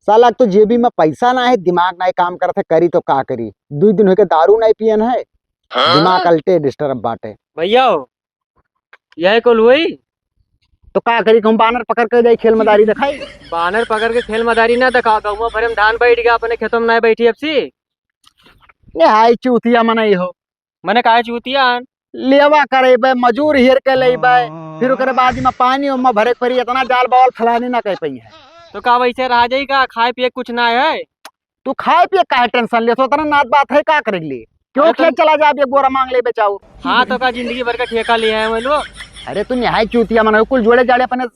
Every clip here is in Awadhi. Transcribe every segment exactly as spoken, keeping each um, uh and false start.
साला, एक तो जेबी में पैसा ना है, दिमाग ना है काम करत है, करी तो का करी? दुइ दिन होके दारू नहीं पियन है, हाँ? दिमाग already disturb बाटे। भैया हो, यही कुल हुई? तो का करी, कहूँ बानर पकड़ के जाई खेल मदारी देखाई? बानर पकड़ के खेल मदारी ना देखा, गौवा भरे में धान बैठ गया, अपने खेतों में ना बैठी अब सी। ले हाय चूतिया मनई हो। मने काहे चूतिया हन? लेवा करेबे, मजूर हेर के लेबे, फिर ओकरे बाद में पानी ओमा भरे के पड़ी, इतना जाल बवाल फलानी ना कह पई है। तो का वैसे रह जाई का? खाए पिए कुछ ना है? तू खाए पिए काहे tension लेत हो? उतना नात बात है का करे के लिए? क्यों अरे तो खेत चला जा, अब एक बोरा मांग लेबे चाउर। हाँ, तो का जिंदगी भर का ठेका लिहे हैं वो लोग? अरे तू निहाय चूतिया मन हो, कुल जोड़े जाड़े अपने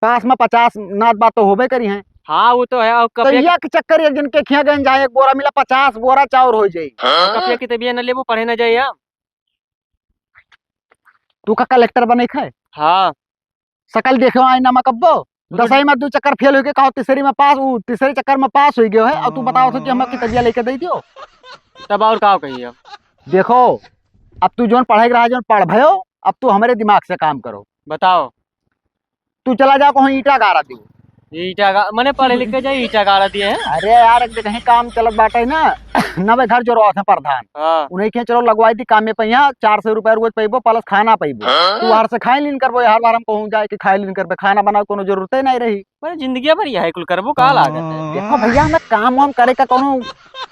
पास में पचास नात बात तो होबे करी हैं। हाँ, वो तो है। और तो कपिया एक चक्कर एक दिन के खिया गए, जहाँ एक बोरा मिला, पचास बोरा चाउर हो जाई। हाँ? कपिया की तबीयत न लेबू, पढ़े न जाए हम। तू का कलेक्टर बने खाए? हाँ। सकल देखे आईना में कब्बो? तो दसवीं में दू चक्कर फेल होके कहो, तीसरी में पास, ऊ तीसरे चक्कर में पास हो गयो है, और तू बताओ तो कि हम किताबिया लेके दे दियो। तब और का कही अब? देखो, अब तू जोन पढ़े के रहा, जोन पढ़ भयो, अब तू हमारे दिमाग से काम करो। बताओ। तू चला जाओ कहूँ ईटा गाड़ा दियो। ईटा गा-, मने पढ़े लिखे जाए, ईटा गाड़ा दिए हैं। अरे यार, एक जगह काम चलत बाटे ना, नवे घर जोड़वावत है प्रधान। हाँ। उन्हें के चलो लगवाई दी काम में, पहिया चार सौ रुपया रोज पैबो, plus खाना पैबो। हाँ। तू हर से खाए लीन करबो, हर बार हम कहूँ जाए कि खाए लीन करबे, खाना बनावे कोनो जरूरते नहीं रही। पर जिंदगी भर यही कुल करबो, का लागत है? देखो भैया, हमें काम वाम करे का कोनो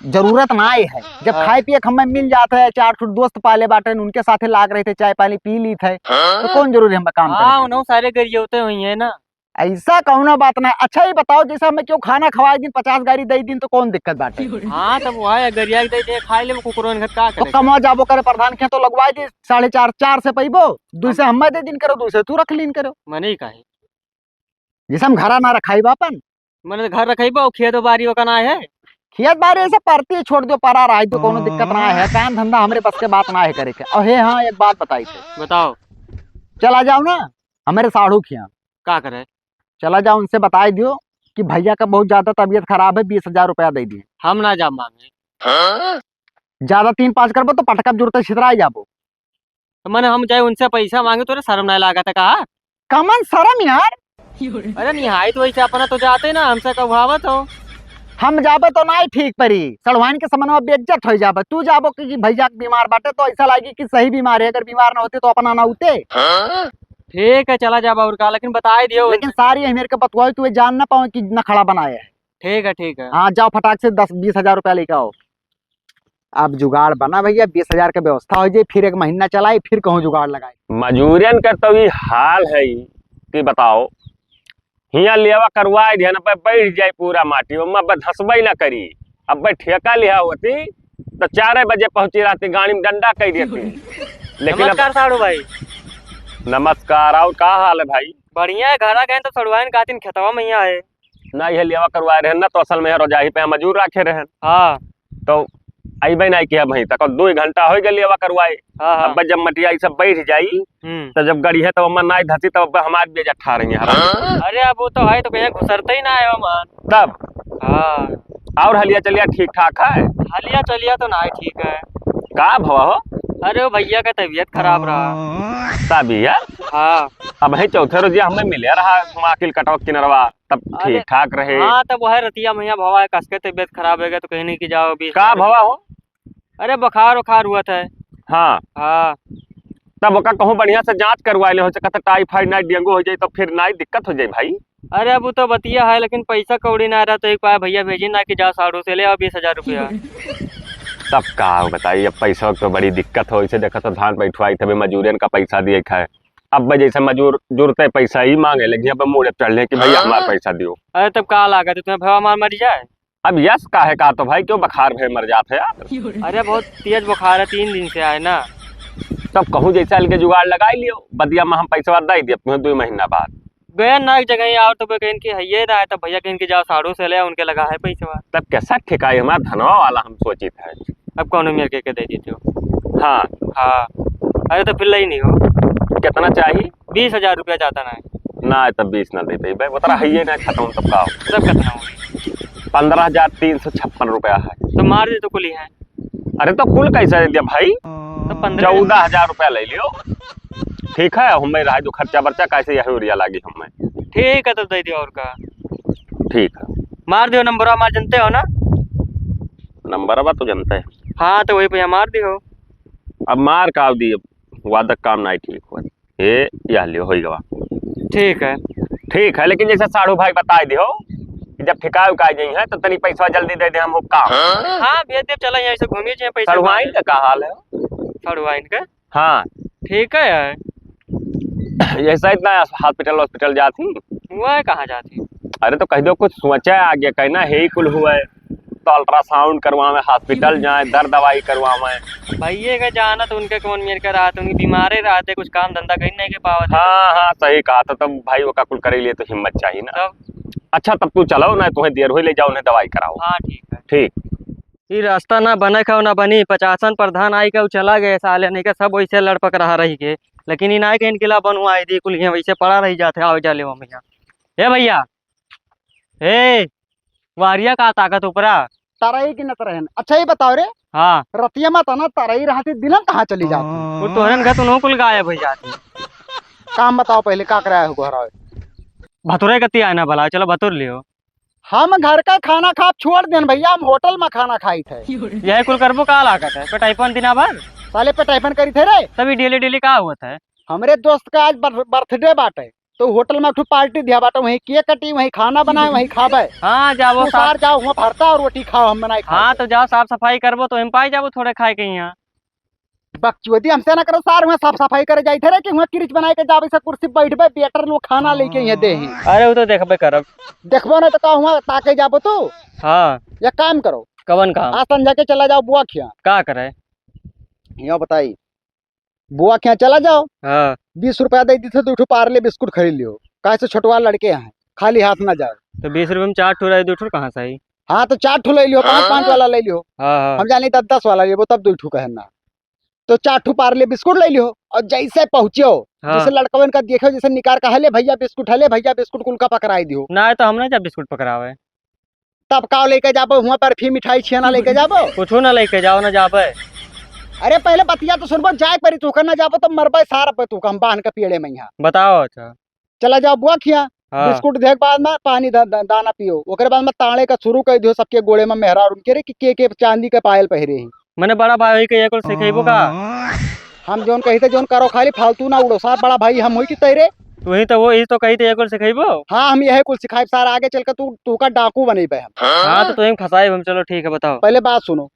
जरूरत ना है। जब हाँ। खाए पिए के हमें मिल जात है, चार ठो दोस्त पाले बाटे, उनके साथे लाग रहे थे, चाय पानी पी ली थे, हाँ। तो कौन जरूरी हमें काम करे हाँ, के? उन्हों सारे गरियौते हुई है ना। ऐसा कौनो बात ना। अच्छा, ये बताओ, जैसे हमें क्यों खाना खवाए दिन, पचास गारी दे दिन, तो कौन दिक्कत बाटे? हाँ, तब वो है, गरिया के दे दे, खाए ले, वो कुकुरों के घर का तो करे? कमा जाबो करे प्रधान के, तो लगवाए दे, साढ़े चार, चार से पैबो, दुइ से हमें दे दिन करो, दुइ से तू रख लीन करो। मने ही काहे? जैसे हम घरा ना रखाई बा अपन। मने घर रखाई बा, खेत बारी ओका ना है? खेत बारी ऐसे परती छोड़ दो, परा रह दो, कोनो दिक्कत ना है। काम धंधा हमरे बस के बात ना है करे के। और हे हाँ, एक बात बताई थे। बताओ। चला जाओ ना, हमारे साढ़ू खिया। का करे? चला जाओ, उनसे बताई दियो कि भैया का बहुत ज्यादा तबीयत खराब है, बीस हजार रुपया दे दिए। हम ना जा मांगे। ज्यादा तीन पाँच करबो तो पटकब जुरते छितराई जाबो। तो मने हम जाए उनसे पैसा मांगे, तोरे शर्म नहीं लागत है का? कमन शर्म यार? अरे निहाई तो वैसे अपना तो जाते ना, हमसे कबुआवत हो। हम जाबे तो नहीं ठीक परी, सड़वाइन के समनवा बेइज्जत हो जाबे। तू जाबो कि, कि भैया बीमार बाटे तो ऐसा लागी कि सही बीमार है, अगर बीमार ना होते तो अपना ना होते। ठीक है, चला जाबा और का, लेकिन बताए दियो लेकिन उनसे। सारी अहमेर के बतुआई, तू ये जान ना पावे कि नखड़ा बनाए है। ठीक है, ठीक है। हाँ, जाओ फटाक से दस बीस हजार रुपया लेके आओ। अब जुगाड़ बना भैया, बीस हजार के व्यवस्था हो जाए, फिर एक महीना चलाई, फिर कहूँ जुगाड़ लगाई। मजूरन के तो ई हाल है कि बताओ, हियाँ लेवा करवाए दिया ना, पे बैठ जाए पूरा माटी, ओमा बे धसबे ना करी। अब बे ठेका लिहा होती तो चार बजे पहुँची रहती, गाड़ी में डंडा कह देती। लेकिन अब नमस्कार साढ़ू भाई। नमस्कार, और का हाल है भाई? बढ़िया है, घरा गए तो सड़ुआइन कातिन खेतवा में हियाँ है। ना, ये लेवा करवाए रहन ना, तो असल में रोजाही पे हम मजूर राखे रहन। हाँ। तो अइबे नाई किहा अबहीं तक, और दो घंटा हो गए लेवा करवाए। हाँ, हाँ। अब जब मटिया ई सब बैठ जाई, हम्म। तो जब गड़ी है, तब अम्मा नाई धसी, तब अब हमार बेइज्जत ठा रही है। अरे, अब वो तो है, तो कहीं घुसरते ही ना है, अम्मा। तब? हाँ। और हलिया चलिया ठीक ठाक है? हलिया चलिया तो ना है, ठीक है। का भवा हो? अरे, वो भैया का तबीयत खराब रहा। तबीयत? हाँ। अबहीं चौथे रोजिया हमें मिले रहा, वहाँ किल कटवा किनरवा। तब अरे, ठीक ठाक रहे। हाँ, तब वह रतिया मैया भवा है, कसके तबीयत खराब हो गया, तो कहीं नहीं कि जाओ अभी। का भवा हो? अरे, बुखार उखार हुआ था। हाँ। हाँ। तब ओका कहूँ बढ़िया से जाँच करवा ले, हो सकता टाइफाइड ना डेंगू हो जाए, तो फिर ना दिक्कत हो जाए भाई। अरे, अब वो तो बतिया है, लेकिन पैसा कौड़ी ना रहा, तो एक बार भैया भेजी ना कि जाओ साढ़ू से ले आओ बीस हजार रुपया। तब का बताई, अब पैसा तो बड़ी दिक्कत हो, इसे देखा तो धान बैठवाई थे, मजूरन का पैसा दिए खाए। अब भाई जैसे मजूर जुरते पैसा ही मांगे, लेकिन अब मूड़े चढ़ ले कि भैया हमारा पैसा दियो। अरे तब का लागत है तुम्हें, भवा मार मर जाए? अब यस काहे का तो भाई, क्यों बुखार भय मर जात है यार? अरे बहुत तेज बुखार है, तीन दिन से आए ना। तब कहूँ जैसे अलगे जुगाड़ लगाई लियो, बदिया में हम पैसा दे दिए तुम्हें दो महीना बाद। गए ना एक जगह और तो कोई कहीं कि है ये ना है, तब भैया कहीं कि जाओ साढ़ू से ले, उनके लगा है पैसा। तब कैसा ठेकाई हमारा धनवा वाला हम सोचित है। अब कौन मेरे के, के दे देते हो? हाँ। हाँ। अरे तो फिर ले ही नहीं हो। कितना चाहिए? बीस हजार रुपया जाता ना है। ना, तब बीस ना दे पाई, उतना है ये ना खत्म, तब का हो? सब खत्म हो गई। पन्द्रह हजार तीन सौ छप्पन रुपया है। तो मार दे तो कुल ही है। अरे तो कुल कैसा दे दिया भाई? तो पन्द्रह चौदह हजार रुपया ले लियो। ठीक है, हमें रहा जो खर्चा बर्चा कैसे यही उरिया लागी हमें। ठीक है, तो दे दियो और का। ठीक है। मार दियो नंबरवा, मार, जनते हो ना? नंबरवा तो जनते हैं। हाँ, तो वही पे मार दियो। अब मार का दी, अब वादक काम नाहीं ठीक हुआ। ए, यह लियो, होई गवा। ठीक है। ठीक है, लेकिन जैसे साढ़ू भाई बताए दियो कि जब ठिकाए उकाए जाई है, तो तनी पैसा जल्दी दे दे, हम हुक्का। हाँ, भेज दे, चला यहाँ से घूमिए, चाहे पैसा साढ़ू मांगे। आइन का का हाल है? साढ़ू आइन का? हाँ। ठीक है यार। ऐसा इतना hospital hospital जाती? हुआ है, कहाँ जाती? अरे, तो कह दो, कुछ सोचा है आगे, कहना है ही कुल हुआ है। तो ultrasound करवावे, hospital जाए, दर दवाई करवावे। भैया का जाना तो उनके कौन मेर का रहत, उनके बीमारे रहते, कुछ काम धंधा कहीं नहीं के पावत है। हाँ, हाँ, सही कहा। तो तब भाई ओका कुल करे लिए तो हिम्मत चाहिए ना। तब? अच्छा, तब तू चलो ना, तुम्हें देर हुई, ले जाओ उन्हें दवाई कराओ। हाँ, ठीक है। ठीक। ई रास्ता ना बने खाओ ना बनी, पचासन प्रधान आई के उ चला गए साले, नहीं के सब वैसे लड़पक रहा रही के, लेकिन इनाय के इनके ला बनवाई दी कुल, यहाँ वैसे पड़ा रही जाते, आओ जा ले मम्मी यहाँ। ए भैया, ए, वारिया का ताकत ऊपरा। तरई की न तरहन। अच्छा, ये बताओ रे। हाँ। रतिया में तना तरई रहती, दिनन कहाँ चली जाती? वो तोहरन घर तो कुल गायब हो जाती। काम बताओ पहले, का कराया हो घर आए? भतुरे कती आए ना भला, चलो भतुर लियो। हम घर का खाना खाब छोड़ देन भैया, हम होटल में खाना खाई थे। यही कुल करबो का लागत है, पेटाइपन दिना भर। साले पेटाइपन करी थे रे। तभी डेली डेली का होत है? हमरे दोस्त का आज बर-, birthday बाटे, तो होटल में एक ठो party दिया बाटे, वहीं cake कटी, वहीं खाना बनाए, वहीं खाबे। हाँ, जाओ तू साफ सार जाओ, वहाँ भरता और रोटी खाओ, हम बनाए खाओ। हाँ, तो जाओ साफ सफाई करबो तो हम पाई जाबो थोड़े खाए के यहाँ। बकचोदी हमसे ना करो सार, वहाँ साफ सफाई करे जाई थे रे कि वहाँ किरिच बनाए के जाबे से कुर्सी बैठबे, waiter लोग खाना लेके यहाँ दे ही। अरे वो तो देखबे करब। देखबो ना तो का हुआ ताके जाबो तू? हाँ। या काम करो। कवन काम? आज संझा के चला जाओ बुआ खिया। का करे? यो बताई, बुआ खिया चला जाओ। हाँ। बीस रुपया दे दी थे, दो ठो पार्ले बिस्कुट खरीद लियो, काहे से छोटवा लड़के हैं, खाली हाथ ना जाओ। तो बीस रुपये में चार ठो रहे, दो ठो कहाँ से आई? हाँ, तो चार ठो ले लियो, पाँच पाँच वाला ले लियो। हाँ, हाँ। हम जाने दस दस वाला लेबो, तब दो ठो कहे ना। तो चार ठो पार्ले बिस्कुट ले लियो और जैसे पहुँचियो, हाँ। जैसे लड़कवन का देखो, जैसे निकार का, "हले भैया बिस्कुट, हले भैया बिस्कुट", कुल का पकड़ाई दियो। ना, तो हम ना जब बिस्कुट पकड़ावे। तब का लेके जाबो? हुआं बर्फी, मिठाई, छेना लेके जाबो? कुछो ना लेके जाओ, ना जाबे। अरे पहले बतिया तो सुनबो, जाए परी तू का, ना जाबो तो मरबे सार पे तू का, हम बांध के पेड़े में यहाँ। बताओ। अच्छा। चला जाओ बुआ खिया, हाँ। बिस्कुट देख बाद में पानी दा-, दा-, दाना पियो, ओकरे बाद में ताड़े का शुरू कर दियो सबके गोड़े में मेहरारून के रे कि के, के चांदी के पायल पहिरे ही। मने बड़ा भाई के ये कुल सिखेबो का? हम जौन कही थे जौन करो, खाली फालतू ना उड़ो सार, बड़ा भाई हम हुई कि तैरे। तू ही तो वो, यही तो कही थे ये कुल सिखेबो। हाँ, हम यही कुल सिखाइब सार, आगे चल के तू, तू का डाकू बनेबे हम। हाँ, तो तू ही फंसाइब हम, चलो ठीक है, बताओ। पहले बात सुनो,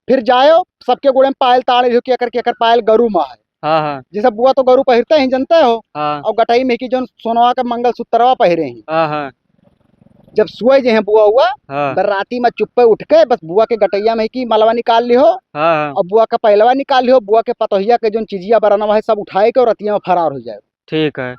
फिर जायो सबके गोड़े में पायल ताड़े हो, केकर केकर पायल गरू में है। हाँ, हाँ। जैसे बुआ तो गरू पहिरते ही जनते हो। हाँ। और गटई में कि जौन सोनवा के मंगलसूत्रवा पहिरे ही। हाँ, हाँ। जब सुए जे हैं बुआ हुआ, हाँ। बराती में चुप्पे उठ के बस बुआ के गटैया में कि मलवा निकाल लिहो, हाँ, हाँ। और बुआ का पहलवा निकाल लिहो, बुआ के पतोहिया के जौन चिजिया बरनवा है सब उठाए के और रतिया में फरार हो जाए। ठीक है।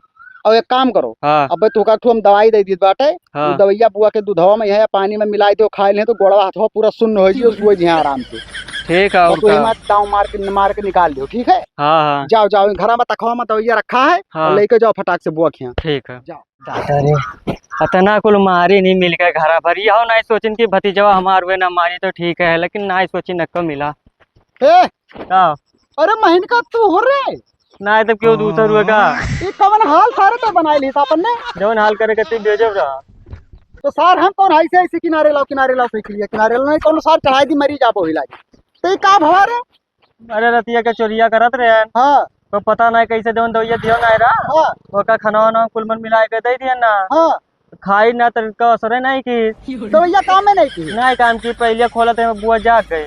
और एक काम करो, हाँ। अब तोका ठो हम दवाई दे दीत बाटे, हाँ। वो दवाइया बुआ के दूधवा में यहाँ पानी में मिलाई दो, खाए ले तो गोड़वा हाथवा पूरा सुन्न हो जियो, सुए जी आराम से। ठीक है, और और तो का? हिम्मत दाव मार के, मार के निकाल लियो, ठीक है? हाँ, हाँ। जाओ, जाओ, घर में तखवा में दवाइया रखा है, हाँ। और लेके जाओ फटाक से बुआ खिया। ठीक है। जाओ। दादा रे, अतना कुल मारी नहीं मिल के घरा भर, यहो नहीं सोचिन कि भतीजवा हमार हुए ना मारी तो ठीक है, लेकिन नहीं सोचिन नक्को मिला। ए, का? अरे महीन का तू हो रे? ना, तब क्यों दूसर हुए का? ये कवन हाल सारे तो बनाए ली था अपन ने? जवन हाल करे के तू भेजब रहा। तो सार हम कौन ऐसे ऐसे किनारे लाओ, किनारे लाओ साइकिलिया, किनारे लाओ, नहीं कौन सार चढ़ाई दी मरी जाबो हिला के। तो ये का भवा रे? अरे रतिया के चोरिया करत रहे हैं। हाँ। तो पता नहीं कैसे जवन दवाइया दियो ना रहा। हाँ। ओका खाना वाना कुल मन मिला के दे दिया ना। हाँ। खाई ना तो इनका असरे नहीं की। दवाइया काम में नहीं की। नहीं काम की, पहले खोला थे बुआ जाग गई।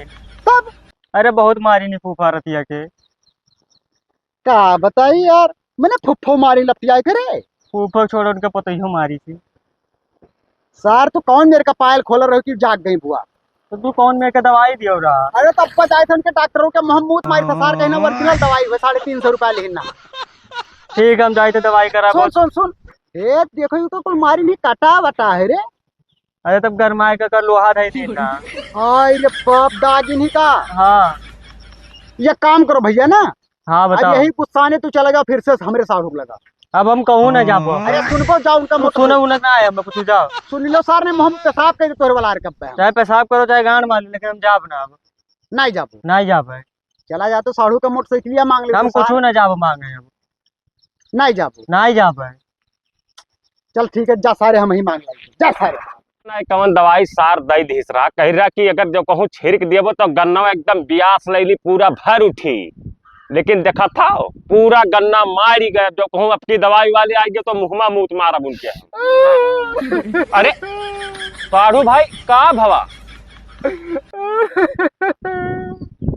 तब? अरे बहुत मारी नहीं फूफा रतिया के। का बताई यार, मैंने फुफ्फो मारी लपियाई फिरे। फूफो छोड़, उनके पतोहियो मारी थी। सार, तू कौन मेरे का पायल खोल रहे हो कि जाग गई बुआ? तो तू कौन मेरे के दवाई दियो रहा? अरे, तब पर जाए थे उनके डॉक्टरों के, महमूद मारी था सार, कहना ओरिजिनल दवाई हुए, साढ़े तीन सौ रुपया लेना। ठीक, हम जाए थे दवाई करा सुन, बहुत। सुन, सुन। ए, देखो, ये तो कुल मारी नहीं, काटा बटा है रे। अरे, तब गरमाए का कर लोहा धई देता। हाय रे बाप, दागिन ही का। हाँ। ये काम करो भैया ना, हाँ, आज बताओ। यही गुस्सा ने तू चला जाओ, फिर से हमरे साढ़ू लगा। अब हम कहूँ ना जाबो। अरे सुनबो, जाओ उनका तू मत सुनो, सुनो। उन्हें ना आए, हम कुछ जाओ। सुन लो सार ने, हम पेशाब कर दे तोहरे वाला हरकत पे। चाहे पेशाब करो, चाहे गांड मार लो, लेकिन हम जाब ना अब। नहीं जाबो। नहीं जाबे। चला जा तो साढ़ू का मोटरसाइकिलिया मांग ले हम तो कुछ सार। ना जाबो मांगे अब। नहीं जाबो। नहीं जाबे। चल ठीक है, जा सारे हम ही मांग लेंगे। जा सारे। ना कवन दवाई सार दई दिहिस रहा, कहि रहा कि अगर जो कहूँ छिड़क देबो तो गन्ना एकदम बियास लैली पूरा भर उठी, लेकिन देखत हौ पूरा गन्ना मारी गए। जो कहूँ अब की दवाई वाली आइगे तो मुहमा मूत मारब उनके। अरे साढ़ू भाई, का भवा?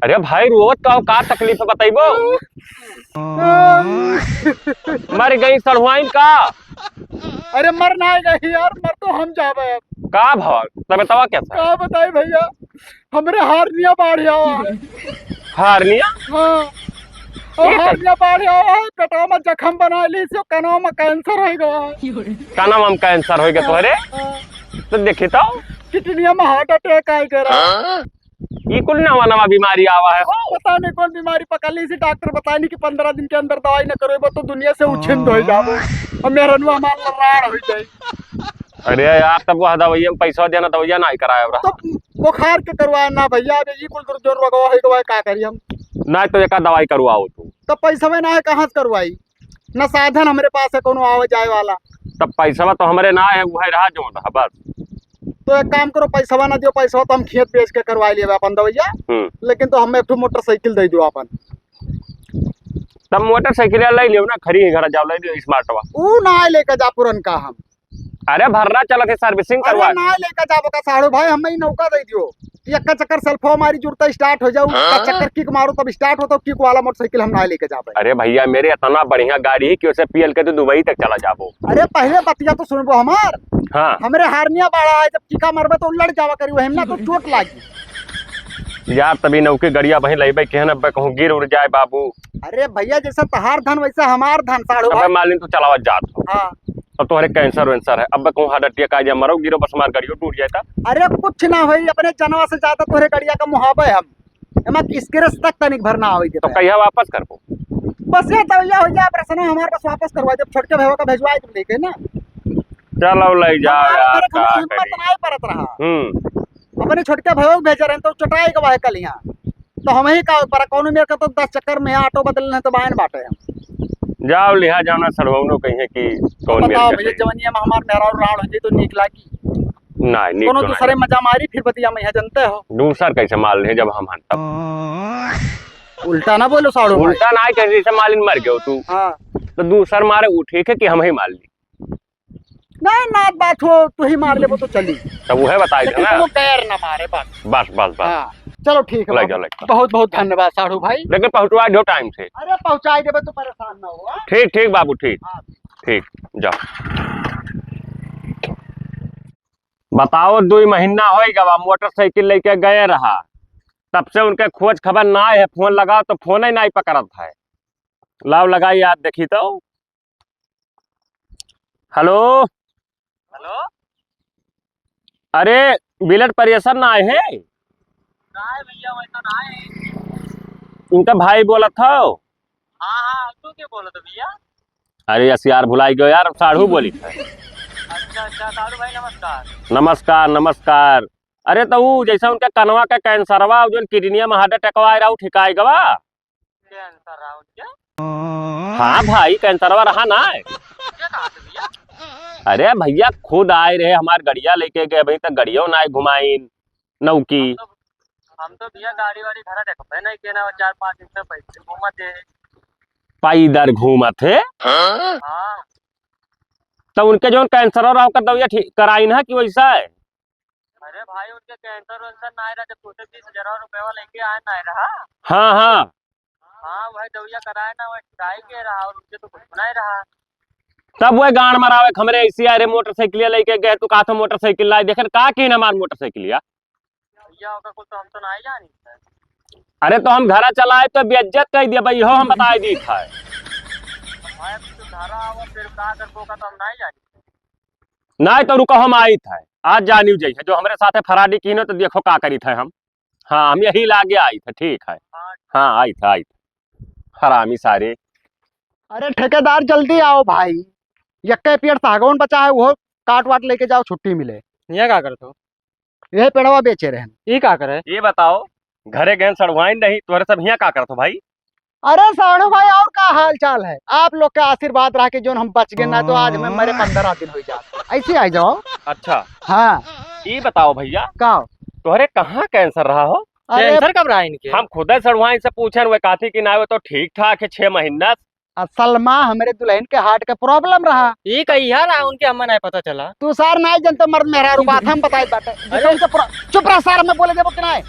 अरे भाई, रोवत का हो, का तकलीफ है, बतइबो? मर गई सढ़ुआइन का? अरे मर नाहीं गई यार, मर तो हम जाबे अब। का भवा? तबीयतवा कैसा है? का बताई भइया, हमरे हारनिया बाढ़ आवा है। हारनिया? हाँ। और ये हारनिया बाढ़ आवा है, पेटवा में जखम बनाइ ली से, कनवा में कैंसर होइ गवा है। कनवा में कैंसर होइ गवा तोहरे? हाँ। तो देखी तो। किडनिया में हार्ट अटैक आइ गवा। हाँ? ई कुल नवा नवा बीमारी आवा है हो। पता नहीं कौन बीमारी पकड़ ली से, डॉक्टर बताइनी कि पन्द्रह दिन के अंदर दवाई न करबो तो दुनिया से उछिंद होइ जाबो। और मेहरनुआ हमार लराड़ होइ जाई। अरे यार, तब वह दवाइया में पैसा देना, दवाइया नाहीं कराया रहा। तो बुखार के करवाया ना भइया, अब ई कुल दुर्जोर रोगवा होइ गवा है, का करी हम? नाहीं तो एका दवाई करवाओ तू। तो पैसा में ना है, कहाँ से करवाई? ना साधन हमरे पास है कोनो आवे जाए वाला। तब पैसवा तो हमरे ना है, उहे रहा जो रहा बस। तो एक काम करो, पैसवा ना दियो, पैसवा तो हम खेत बेच के करवाइ लेबे अपन दवाइया। हम्म। लेकिन तो हमें एक ठो मोटरसाइकिल दइ दियो अपन। तब मोटरसाइकिल लै लियो ना, खरी ही घर जाओ, लै लियो स्मार्टवा। ऊ ना लेके जा पुरनका हम। अरे भर्रा चलत है, सर्विसिंग अरे करवा। ना लेके जाबो का साढ़ू भाई, हमें ही नौका दइ दियो। कि एक्का चक्कर सेल्फो मारी जुरता स्टार्ट होइ जाऊ, हाँ? एक्का चक्कर किक मारो तब स्टार्ट होता, किक वाला मोटरसाइकिल हम ना लेके जाबे। अरे भइया मेरे, इतना बढ़िया गाड़ी है कि उसे पीएल के तो दुबई तक चला जाबो। अरे पहिले बतिया तो सुनबो हमार। हाँ। हमरे हारनिया बाढ़ा है, जब किका मारबे तो लड़ जावा करी, वही में ना तो चोट लागी। यार तभी नौकी गड़िया वहीं लइबे के है ना, अब कहूँ गिर उड़ जाए बाबू। अरे भइया जैसा तहार धन वैसा हमार धन साढ़ू अबे भाई। मालिन तू चलावत जात हो। हाँ। अब तोहरे कैंसर वैंसर है, अब कहूँ हार्ट अटैक आ जाए, मरो गिरो बस हमार गड़ियो टूट जाए ता। अरे कुछ ना होई, अपने जनवा से ज्यादा तोहरे गड़िया का मुहाबे हम। एमा स्क्रैच तक तनिक भर ना होई तो देता। कहिया वापस करबो? बस ये दवाइया होइ जाए, ऑपरेशन हमार बस वापस करवा दे, छोटके भइया का भेजवा दे लेके ना। चलो लै जाओ हमारे यार, मेरे का हिम्मत करी? नाहीं परत रहा। हम्म। अपने छोटके भइया को भेजे रहे तो चटाई के वाहे कल यहाँ। तो हम ही का पर कौनो मेरे का तो दस चक्कर में ऑटो बदलने तो बायन बाटे हम। जाओ लिहा जाओ ना, सड़वनो कहिए कि कौन मेरे बताओ के भइया, सही। जवनिया में हमार मेहरारू राड़ होइ जाई तो नीक लागी? नाहीं, नीक कोनो तो दूसरे नाहीं। मजा मारी, फिर बतिया में यहाँ जनते हो। दूसर कैसे मार ले जब हम हन तब? उल्टा ना बोलो साढ़ू भाई। उल्टा ना कहे, जैसे मालिन मर गयो तू। हाँ। तो दूसर मारे उ ठीक है कि हम ही मार ली? नहीं, ना बात हो, तू ही मार लेबो तो चली। तब उहे बताई लेकिन देना। कोनो गैर ना मारे, बस। बस, बस, बस। हाँ, चलो ठीक है लै बाबू। जाओ, लै जाओ। बहुत, बहुत धन्यवाद साढ़ू भाई। लेकिन पहुँचवा दो टाइम से। अरे पहुँचाई देबे, तू परेशान ना हो, हाँ? ठीक, ठीक बाबू, ठीक। हाँ। ठीक, जाओ। बताओ, दुई महीना होइ गवा, मोटरसाइकिल लइके गए रहा, तब से उनके खोज खबर नाहीं है, फोन लगाओ तो फोन ही नाहीं पकड़त है। लाओ लगाई यार, देखी तो। हेलो। हेलो। अरे, बिलट परेशान ना आए है? ना है भइया, वैसा ना है। उनका भाई बोलत हो? हाँ, हाँ, तू के बोलत हो भइया? अरे, असियार भुलाई गयो यार, साढ़ू बोली है। अच्छा, अच्छा, साढ़ू भाई नमस्कार। नमस्कार, नमस्कार। अरे, तो ऊ जैसे उनके कनवा के कैंसरवा, ऊ जोन किडनिया में हार्ट अटैकवा आए रहा, ऊ ठिकाई गवा? कैंसर रहा उनके? हाँ भाई, कैंसरवा रहा ना है। ये कहाँ से भइया? अरे भइया, खुद आए रहे, हमार गड़िया लइके गए, अभी तक गड़ियो ना आए घुमाइन नौकी। हम तो, हम तो भइया गाड़ी वाड़ी घरा देखबे नहीं के ना, चार पाँच दिन से पैदल घूमत है। पैदल घूमत है? हाँ। तो उनके जोन कैंसरवा रहा, ओकर दवाइया ठीक कराइन है कि वैसा है? अरे भाई, उनके कैंसर वैंसर ना आए रहा, जब तोसे बीस हजार रुपया लेके आए ना रहा। हाँ, हाँ। हाँ, वही दवाइया कराए ना, वही छुड़ाई के रहा और उनके तो कुछ ना रहा। तब वह गांड मरावे, हमरे ऐसी अरे मोटरसाइकिलिया लेके गए, तू कहा था मोटरसाइकिल लाए, देखे का की ना मार मोटरसाइकिलिया। भइया, ओकर कुछ तो हम तो ना ही जानी। अरे तो हम घरा चलाए तो बेइज्जत कर दिया भाई, हो हम बताए दी था। भाई, अब तू घरा आवा, फिर का करबो का तो हम ना ही जानी। नहीं तो रुको, हम आई था, आज जानियो जाई है, जो हमरे साथे फराडी की न तो देखो का करी था हम। हाँ, हम यही लागे आई था, ठीक है। हाँ। हाँ, आई था, आई था। हरामी सारे। अरे ठेकेदार, जल्दी आओ भाई, यक्के पेड़ सागौन बचा है, वो काट वाट लेके जाओ, छुट्टी मिले। ये का करत हो? यही पेड़वा बेचे रहन। ई का करे? ये बताओ, घरे गहन सड़वाइन नहीं, तोहरे सब हियाँ का करत हो भाई? अरे साढ़ू भाई, और का हाल चाल है? आप लोग का आशीर्वाद रहा कि जोन हम बच गए, ना तो आज मैं मरे पंद्रह दिन होइ जात। ऐसे आ जाओ। अच्छा। हाँ। ई बताओ भैया। का? तोहरे कहाँ कैंसर रहा हो? अरे कैंसर कब रहा इनके? हम खुदे सड़ुआइन से पूछन, वे कहती कि ना, वो तो ठीक ठाक है, छह महीना। असल मा हमरे दुल्हन के heart के problem रहा। ई कहिया रहा उनके, हमें नहीं पता चला। तू सार नहीं जनते मर्द मेहरारू बात, हम बताए बाटे। जैसे अरे। उनके pro-, चुप रह सार, हमें बोले देबो कि नहीं?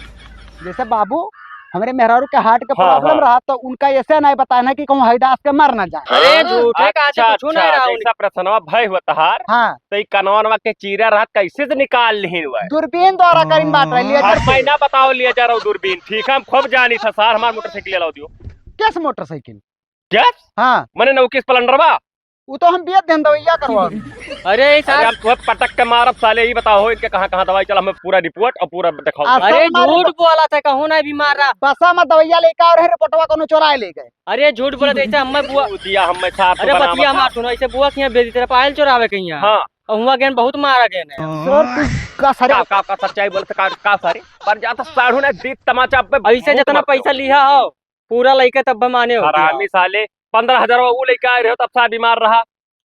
जैसे बाबू, हमरे मेहरारू के heart के हाँ, problem हाँ। रहा, तो उनका ऐसे नहीं बताए ना कि कहूँ हैदास के मर ना जाए। अरे झूठे का, अच्छा, कुछ नहीं अच्छा, रहा जैसा उनके। प्रसन्नवा भय हुआ तहार, हाँ। तो ई कनवा नवा के चीरा रहत कैसे से निकाल लिहिन हुआ? दूरबीन द्वारा करीन बात रह लिया हम जैसे। मैं ना बताओ लिया जा रहा हूँ दूरबीन, ठीक है, हम खूब जानी था सार, हमार मोटरसाइकिल लाओ दियो। कैसे मोटरसाइकिल? Yes? हाँ। मने नौकी Splendor बा। उ तो हम बेच देन दवैया करवा। अरे, अरे, सार। हम तोहे पटक के मारब साले, ई बताओ इनके कहाँ, कहाँ दवाई चला, हमें पूरा report और पूरा दिखाओ। आ, अरे, सब मारे झूठ ब-, बोला था, कहूँ ना बीमार रहा। बसा में दवैया लेके आ रहे, रिपोर्टवा कोनो चोराए ले गए। अरे, झूठ बोला था, ऐसे हमें बुआ। तू दिया हमें सार, तू अरे, बना बतिया मत। मार सुनो, ऐसे बुआ किया बेच देते रहे, पायल चोरावे कहीं यहाँ। हाँ। और हुआ गेन बहुत मारा गेन है। सर, तू का सारे का, का, का सच्चाई बोलत का, का सारे? पर जा तो साढ़ू ने दीत तमाचा अब ऐसे बहुत जितना मारते हो। पैसा लिहा हो, पूरा लइके तब माने हो। हरामी साले, पन्द्रह हजार वो लइके आए रहे हो, तब सार बीमार रहा।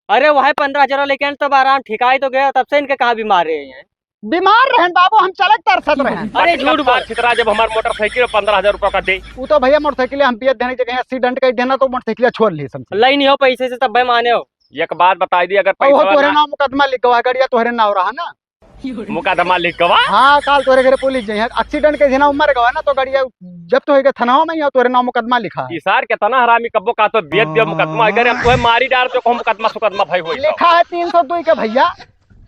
अरे, वह पन्द्रह हजार लइके आए, तब आराम ठिकाई तो गया, तब से इनके कहाँ बीमार रहे हैं? बीमार रहन बाबू, हम चलत तरसत रहन। अरे, झूठ बोल। छितरा जब हमार मोटरसाइकिल पन्द्रह हजार रुपया का दे। वो तो भैया मोटरसाइकिल हम बेच देने के कहीं accident कर देना तो मोटरसाइकिल छोड़ ली समझे। लई नहीं हो पैसे से तब माने हो। एक बात बताई दी, अगर और वो पैसा तोहरे ना नाम मुकदमा लिख गवा, गड़िया तोहरे नाम रहा ना। मुकदमा लिख गवा? हाँ, काल तोरे घरे पुलिस जाई है। Accident के दिना मर गवा ना, तो गड़िया जब्त होइगा थाना में, यहाँ तोरे नाम मुकदमा लिखा है। ई सार केतना हरामी, कब्बो का तो बेच दिया मुकदमा, अगर हम तोहे मारी डार तो कहूँ मुकदमा सुकदमा भाई होई तो। लिखा है तीन सौ दुई के भैया।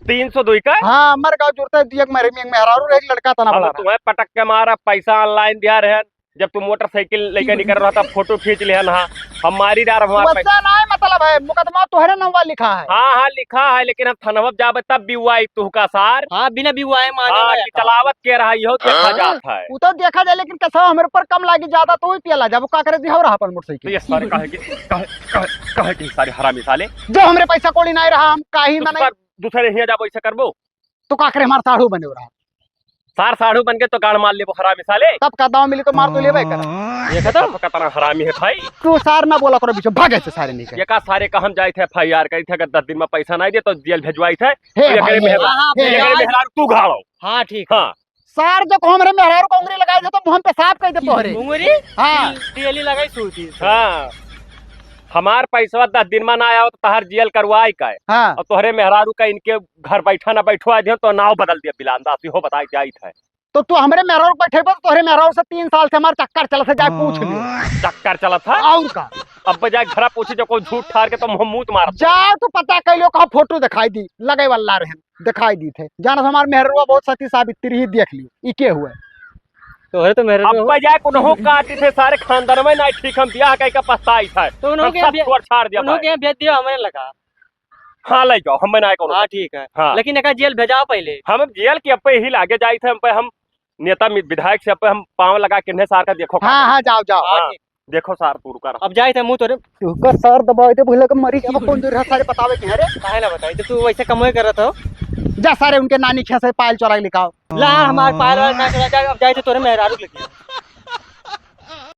तीन सौ दुई का? हाँ, मर गवा जुड़ता है, एक मरे में एक मेहरारू रहे, एक लड़का तना हम बड़ा रहा। तुम्हें पटक के मारा, पैसा online दिया रहे, जब तू मोटरसाइकिल लेके निकल रहा था, फोटो खींच लिहन हा, हम मारी डार हमार वैसे पैसा। नाहीं मतलब है, मुकदमा तोहरे नंबर लिखा है। हाँ, हाँ, लिखा है, लेकिन हम थनवा जाबे तब बिवाई तुहका सार। हाँ, बिना बिवाए माने हाँ, ना कि था। चलावत के रहा, इहो देखा हाँ? जात है। वो तो देखा जाए, लेकिन कैसा हमरे ऊपर कम लागी ज्यादा तो वही पियला जाबो, का करे दी हो रहा अपन तो मोटरसाइकिल। ये सारे काहे के, काहे, काहे, काहे के सारे हरामी साले? जो हमरे पैसा कौड़ी नाहीं रहा, हम काहे ना दूसरा, नहीं। दूसरे हियाँ जाबो, ऐसा करबो। तो का करे, हमार साढ़ू बने हो रहा। सार साढ़ू बन के तो गाड़ मार लेबो हरामी साले। तब का दाव मिली तो मार तो लेबे करा। ये खत्म? तब का तना हरामी है भाई। तू सार ना बोला करो बीच में, भागे से सारे निकल। ये का सारे का हम जाइत है FIR करी थे, अगर दस दिन में पैसा नहीं दे तो जेल भेजवाई थे। हे ये भाई, करे हे, मेहरा-, हाँ, हाँ, ये करे भाई। मेहरारू तू गाड़ो। हाँ, ठीक है। हाँ। सार जब हमरे मेहरारू को उंगली लगाई थे तो मुँह पे साफ कह दे तोहरे। उंगली? हाँ। तेल-, तेली लगाई सूती। हाँ। हमार पैसवा दस दिन में ना आया हो तो तहार जेल करवाई का है? हाँ। और तोहरे मेहरारू का इनके घर बैठा ना बैठवा दियो तो नाव बदल दिया बिलांदा, इहो बताई जाइत है। तो तू हमरे मेहरारू बैठे पर तोहरे मेहरारू से तीन साल से हमार चक्कर चलत है, जाए पूछ लियो। चक्कर चलत है? और का? अब जाए घरा पूछी जो कोई झूठ ठार के तो मुँह मूत मारत। जा तू पता कर लियो, कहाँ फोटो दिखाई दी, लगे वाला रहन, दिखाई दी थे। जाना हमार मेहररुआ बहुत सती सावित्री ही देख लियो, ई के हुए। तोहरे तो मेहररुआ अब हो। जाए कोनो काटी थे सारे खानदान में, ना ठीक हम बियाह कह के पछताई था। तो उन्हों हम के सब बे-, छोड़ छाड़ दिया उन्हों भाई। के भेज दियो हमरे लगा। हाँ, ले जाओ, हमें ना कोनो। हाँ, ठीक है। हाँ। लेकिन एका जेल भेजाओ पहले। हम जेल के अब यही लागे जाई थे, हम पे हम नेता मि-, विधायक से अब हम पाँव लगा के इन्हें सार का देखो हाँ, का। हाँ, जाओ, जाओ। हाँ, हाँ, ठीक। देखो सार तू रुका रहा। अब जाई थे मुँह तोरे। तू का सार दबाए थे, भूला के मरी जाबो, कौन दूर है सारे बतावे के, अरे? काहे ना बताई, तो तू वैसे कमवे करत हो। जा सारे उनके नानी खे से पायल चोरा के लिखाओ। ला, हमार पायल वायल ना चोरा, जा, अब जाई थे तोरे मेहरारू के लेके।